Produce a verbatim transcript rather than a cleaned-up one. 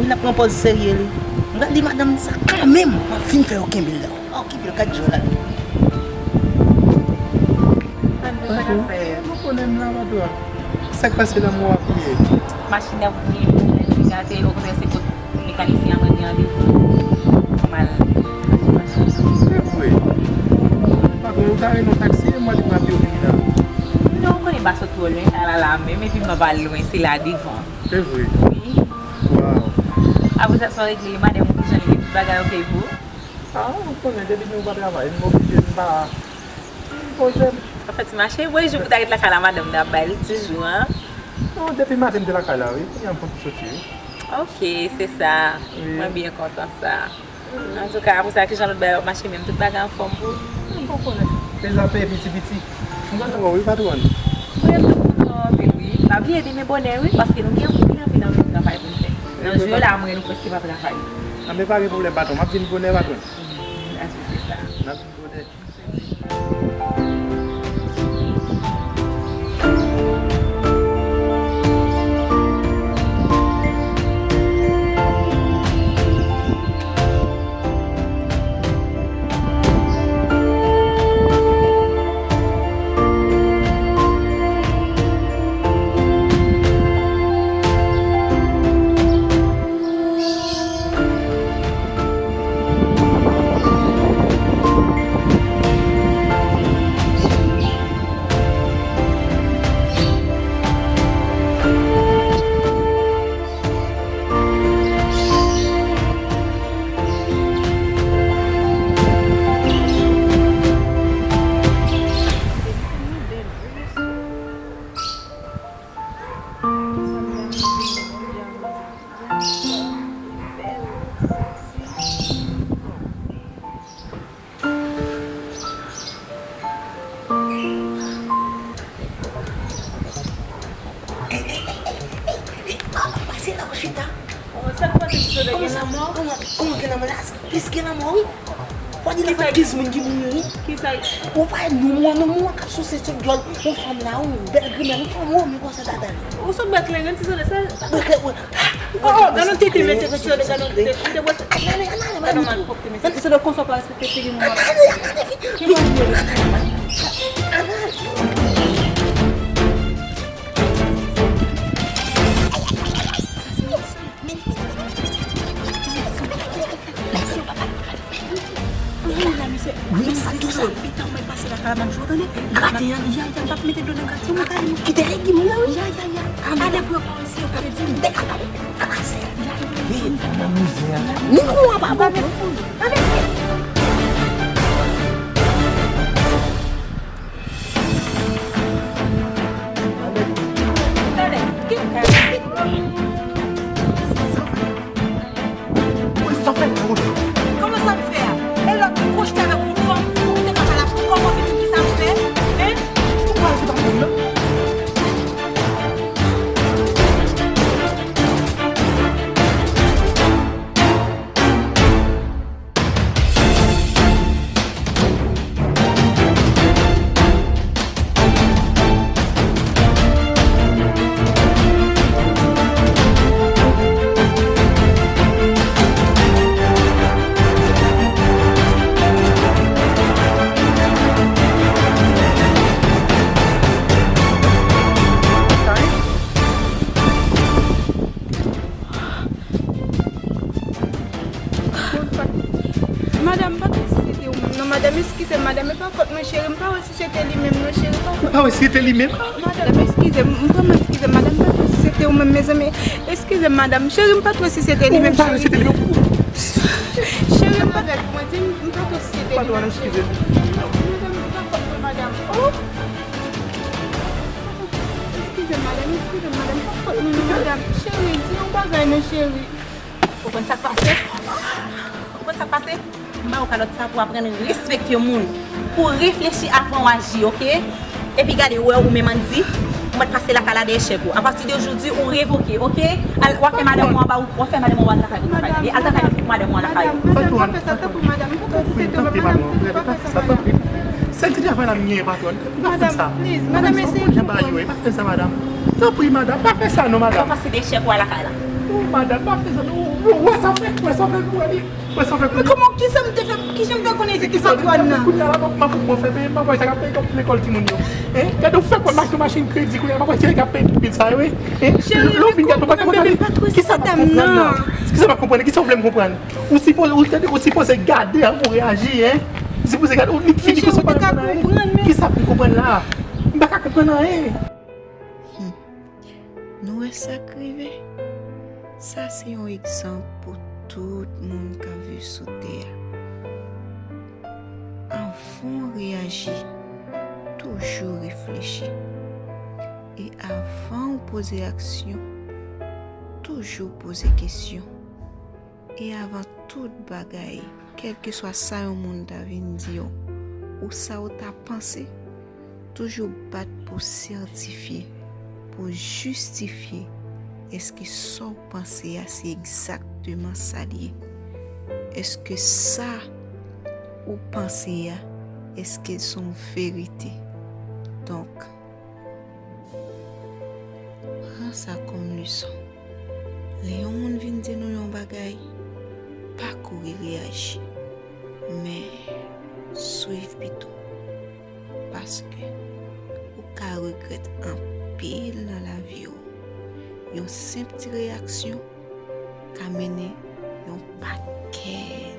N ap pran pòz serye li. M pral di madanm sa kanmenm. M ap fin fè yo kenbe l la. Okipe l, gad jan l ap. Patwon, ou konnen m la, patwon. Sa k pase nan mwen ap kriye? Machin nan vini, li gate, okontrè se kot mekanisyen an mwen gen randevou. Mal. Se vre? Patwon, ou ta rele yon taksi, e mwen li pran yo vini la. Non, ou konnen m pa sot twò lwen, sa la la menm, epi m pa pral lwen, se la devan. Se vre? Wi. Waw. Apre sa, sa w regle, madanm ou kijan li ye, tout bagay oke pou ou? Ah, ou konnen, depi nou pa travay, m oblije, m pa, m poze m. Anfèt, ti mache, bon, jou pou ta ret lakay la, madanm nan ap bay l ti jou, an. Non, depi maten m te lakay la, wi, kounye a m pran pou soti, wi. Oke, se sa. Wi. Mwen byen kontan sa. Antouka, apre sa, kijan lòt bagay ap mache menm? Tout bagay anfòm pou ou? M pa konnen. Peze ap peye piti piti. M kontan wè w wi, patwòn. Mwen menm tou m kontan wè w anpil wi. Pa bliye demen bonè wi, paske nou gen anpil, anpil, anpil travay pou n fè. Nan jou yo la, mwen nou prèske pa travay. Anben, pa gen pwoblèm, patwòn. M ap vin bonè, patwòn. N ap vin bonè. Pase la ou chita. Sa k pase ti sode gen lanmò? Kòman, kòman gen lanmò la? Plis gen lanmò wi. Fò di nan fèt kenz moun ki mouri wi. Kisa? Ou pa wè nou mwen, nou mwen k ap souse sou dyòl yon fanm la, yon bèl grimèl, yon fanm wo men konsa tata. Ou sot bwè kleren ti sode sa? Bwè kleren. Oh, oh, gade yon tete mesye, ti sode, gade yon tete. Gade yon malpwòpte mesye. Ti sode konsa w pa respekte figi moun. Gade yon tete. Wi, sa tou sa. Etan mwen pase lakay la, m ap jwe, tande. Grate an. Ya, ya, m t ap mete dlo nan grate, mwen kay. Kite legim la, wi. Ya, ya, ya. Ale pou yo pa wè si yo pa di m. Degaj, ale. Kraze. Ya, ya. Wi, nan mizè a. Ni kou an pa bon. Tande. Tande, ki kay? Mwen sa fè kout. Kòman sa m fè a? E lòt pwochte avèk yon fanm, ou te pa ka la pou kòman vin di m ki sa m fè? Hein? Ou kwè se pa moun nan? Madanm, m pa t wè si se te ou menm non, madanm, eskize m, madanm, e pa fòt mwen, cheri, m pa wè si se te li menm non, cheri, pa fòt. Ou pa wè si se te li menm? Madanm, eskize m, m vrèman eskize m, madanm, m pa t wè si se te ou menm, mezanmi, eskize m, madanm, cheri, m pa t wè si se te li menm, cheri. Ou pa wè si se te li menm? Cheri, m pa t wè, mwen di, m pa t wè si se te li menm, cheri. Madanm, e pa fòt mwen, madanm. Oh! Eskize m, madanm, eskize m, madanm, pa fòt mwen non, madanm. Cheri, di yon bagay non, cheri. Ou konn sa k pase? Ou konn sa k pase? M ba ou kalòt sa pou aprann respekte moun. Pou reflechi avan w aji, oke? Epi gade, ou wè ou menm Andy, ou mèt pase lakay la dèyè chèk ou. Apati de jodi, ou revoke, oke? Al, w ap fè madanm ou anba, w ap fè madanm ou anba lakay ou travay. Al travay nan madanm ou lakay ou. Madanm, pa fè sa, tanpri, madanm. Tanpri, tanpri, madanm, pa fè sa, tanpri. Sèl ti travay la m genyen, patwòn. Pa fè sa. Madanm, please, madanm, eseye konprann. Pa fè sa, madanm. Tanpri, madanm, pa fè sa non, madanm. Ou pase dèyè chèk ou a lakay la. Ou madanm, pa fè sa non. Ou wè sa fè, wè sa fè pou wè li. Wè sa fè pou Men kòman, kisa m te fè, kijan m te konnen se ki patwòn nan? Kounye a la, m ap mwen fè peye, m ap wè sa k ap peye kòb lekòl timoun yo. Hein? Gade ou fè pran machin, machin kredi, kounye a m ap wè se li k ap peye tout bil sa yo, wi. Hein? Cheri, Lè w vin gade, ou pa men kòman, konprann men pa twò kisa m ap dam konprann nan. Kisa m ap konprann? Kisa w vle m konprann? Ou sipoze, ou tande, ou sipoze gade avan w reyaji, hein? Ou sipoze gade, ou li fini Cheri, konsa ou te ka konprann anyen. Konprann, men Kisa pou konprann la? M pa ka konprann anyen. Nou wè sa k rive? Sa se yon egzanp pou tout moun k ap viv sou tè a. Anvan w reyaji, toujou reflechi. E avan w poze aksyon, toujou poze kesyon. E avan tout bagay, kèlkeswa sa yon moun ta vin di w, ou sa w ta panse, toujou bat pou sètifye, pou jistifye èske sa w panse a se egzakteman sa l ye. Èske sa ou panse a, èske l se yon verite? Donk, pran sa kòm leson. Lè yon moun vin di nou yon bagay, pa kouri reyaji, men swiv pito. Paske ou ka regrèt anpil nan lavi w. Yon senp ti reyaksyon ka mennen yon pakèt